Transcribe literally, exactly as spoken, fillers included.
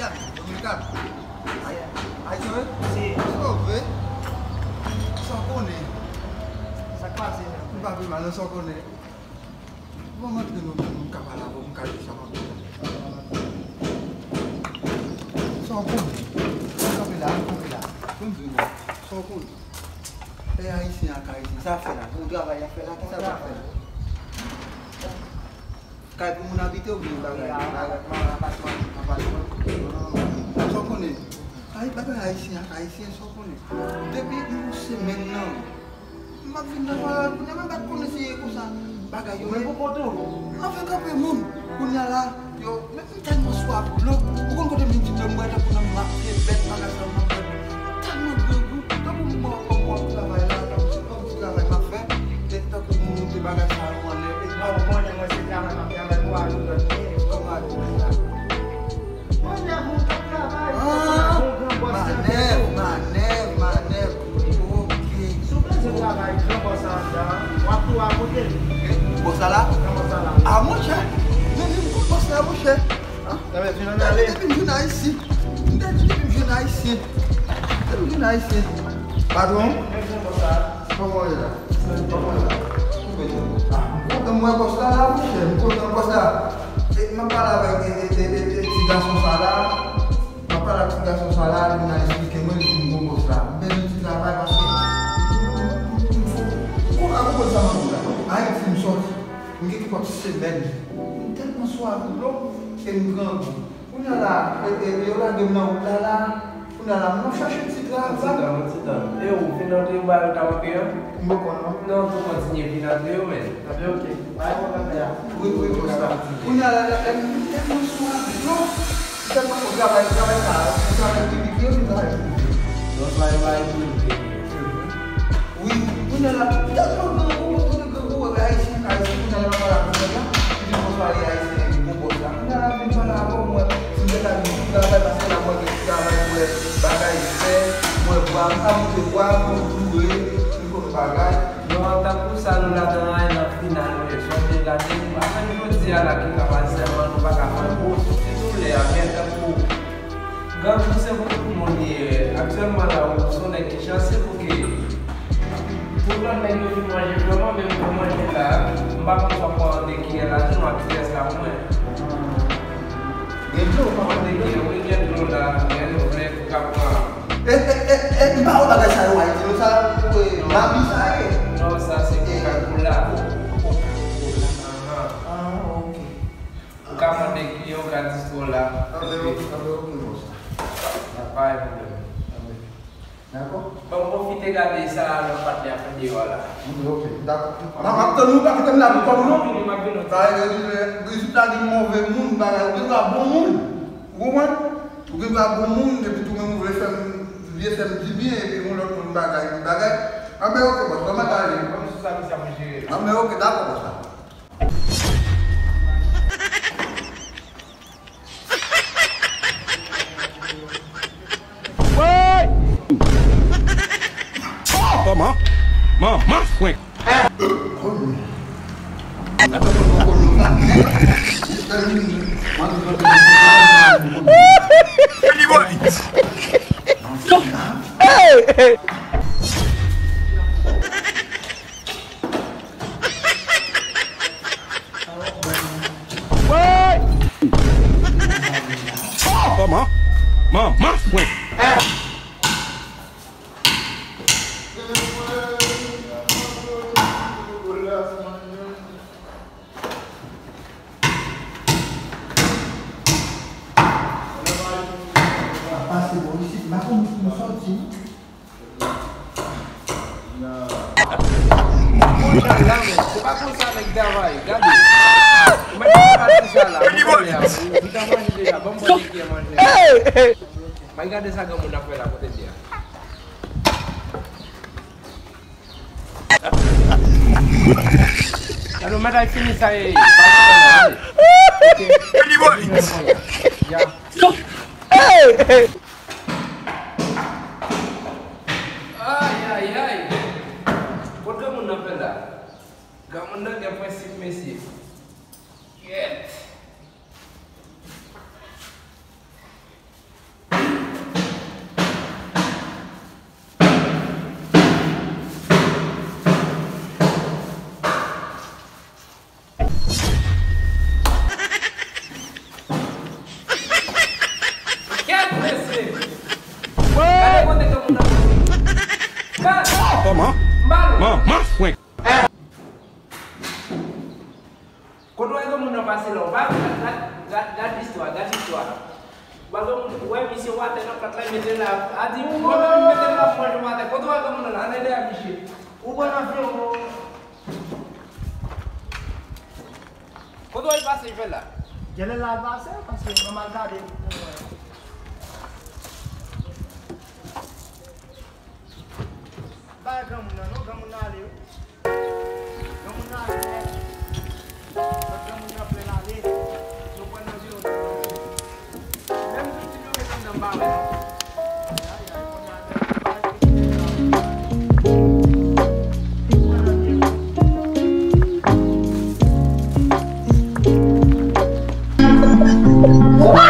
Dominican. Ay-, Ayisyen vre? Si. Sa w vre? Sa w konnen? Sa k pase menm? M pa pi mal, non, sa w konnen? Bon, m antre non, m ka pale avè w, m ka di sa m ap di w. Sa w konnen? Kanpe la, kanpe la. Pou m di w non. Sa w konnen? E Ayisyen ak Ayisyen, sa ap fè la? Pou travay y ap fè la, ki sa l ap fè la? Kay pou moun abite oubyen bagay? Bagay, apatman, apatman. Sa w konnen? Ay, bagay Ayisyen ak Ayisyen, sa w konnen? Depi yon semèn nan, m ap vin nan Fayal kounye a, men m pa t konnen se konsa bagay yo ye. Ou menm pou kont ou? Anfen, kanpe moun. Kounye a la, yo, men m tèlman swaf dlo. Ou konn kote m vin di dlo, m wè tankou nan m ap fè bèt, bagay sa, m ap fè. M tèlman grangou. Tankou m mò, kòm m ap travay la, tankou se kòm ti travay m ap fè. E tankou moun te bagay sa yo anlè. E pa ou konnen mwen se travay m ap fè avèk ou a, nou dòt. Kòman a di sa? Mannèv ou t ap travay, ou t ap travay, bon, gran bòs nan tèt ou. Mannèv, mannèv, mannèv. Ok. Si w bezwen travay, gran bòs la anndan an, w ap tou akote l. Bòs la la? Gran bòs la la. A, monchè, men vin pou bòs la, monchè. An? Depi m jwenn Ayisyen. M te di depi m jwenn Ayisyen. Depi m jwenn Ayisyen. Patwon? Kòman w ye la? Kòman w ye la? Ou byen? A, m kontan m wè bòs la la, monchè. M kontan bòs la. E, m ap pale avèk, e, e, e, e, e, ti gason sa la. M ap pale ak ti gason sa la, li vin al esplike mwen, li di m gon bòs la. M bezwen ti travay paske m, m, m, m fou. Ou konn, ou konn sa m ap di w la? Ayiti m sòti. M gen twòp semèn. M tèlman swaf dlo e m grangou. Kounye a la, e, e, yo lage m nan wout la la. Kounye a la, m ap chache ti travay. Yon ti tan, yon ti tan. E ou fin antre yo ba yo ta manke an? M poko non. Non, tou kontinye fin antre yo, men. Anben, ok. Bay mwen kanpe a. Wi, wi, bòs la. Kounye a la, la, la, m tèlman swaf dlo. M tèlman, travay, travay sa, travay piblik yo, travay piblik. Non, travay, travay piblik. Wi, kounye a la, tèlman grangou, mwen konnen grangou, wè, Ayisyen, Ayisyen, kounye a la, m ap pale ak moun la, li di m bonswa, li Ayisyen, li bon bòs la. Kounye a la, m vin pale avè w, mwen, si m te ka vin travay, paske la, mwen gen travay, mwen, bagay fè, mwen, bwa, m ka moute bwa, mwen, joure, m konn bagay. Non, tankou sa, nou ladan anyen nan final, nou ye, sòti gade, apèn jodi a la ki ka pase sèlman, nou pa ka fè gwo sou ti doulè a, men tankou Grangou se pou tout moun li ye. Aktyèlman la, ou se yon nèg ki chanse pou ke tout lòt nèg yo vin manje vrèman, men pou manje la, m pa konn sa w pran de kiyè la, non, ak ti rès la pou mwen. Gen dlo, ou pa pran de kiyè, wi, gen dlo la, gen dlo vle pou ka pran. E, e, e, e, m pa wè bagay sa yo Ayiti, non, sa, e, mabi sa ye. Non, sa se Coca-Cola. Coca-Cola. Ahan. Ah, ok. Ou ka mande kiyè, ou ka di sou la. Anben, ok, anben, ok, bòs. Pa gen pwoblèm. Anben. Dakò? Bon, pwofite gade sa lòt patnè a fè deyò a la. Anben, ok, dakò. M ap, m ap tann ou, pa kite m la pou kòm non. M ap vini, m ap vini. Sa vle di, Brigitte la di move moun, bagay, ou gen dwa bon moun. Ou konprann? Ou gen dwa bon moun, epi tou menm ou vle fè m, vle fè m di byen, epi yon lòt moun bagay, bagay. Anben, ok, bòs, ban m al pale. Ban m sou sa, misye ap jere. Anben, ok, dakò, bòs la. Kòman? Manman fwenk. Hey! Kòman? Manman fwenk. Pase bò isit, m pa konn pou m sòti. Monchè, la, men, se pa konsa nèg travay, gade. Ou mèt pati sa la, mwen konnen a, ou, ou ta manje deja, ban m pran de kiyè manje. Bay gade sa granmoun ap fè la, kote l ye a. Gade, ou mèt al fini sa, e, pati sa la, ale. Ok. Ya. Ay, ay, ay. Kot granmoun nan fè la? Granmoun nan gen prensip, mesye. Kyèt. Gad, gad listwa, gad listwa. Wè granmoun, wè misye w atè nan plat la, mete l la. A di, mwen menm mete l la pou manje w atè. Kote w wè granmoun nan la? Ann ede misye. Ou pran nan fye w. Kote w al pase jwèt la? Genlè l al pase, paske mwen m al gade pou mwen. Bay granmoun nan, non, granmoun nan ale, wi. Granmoun nan ale nèt. Lòt granmoun nan fè l ale. Nou pran nan vye yon nan. Menm zouti nou met anndan m pa wè non. Ay, ay, kounye a, nèg yo pa respekte nèg la. Pran nan vye yon.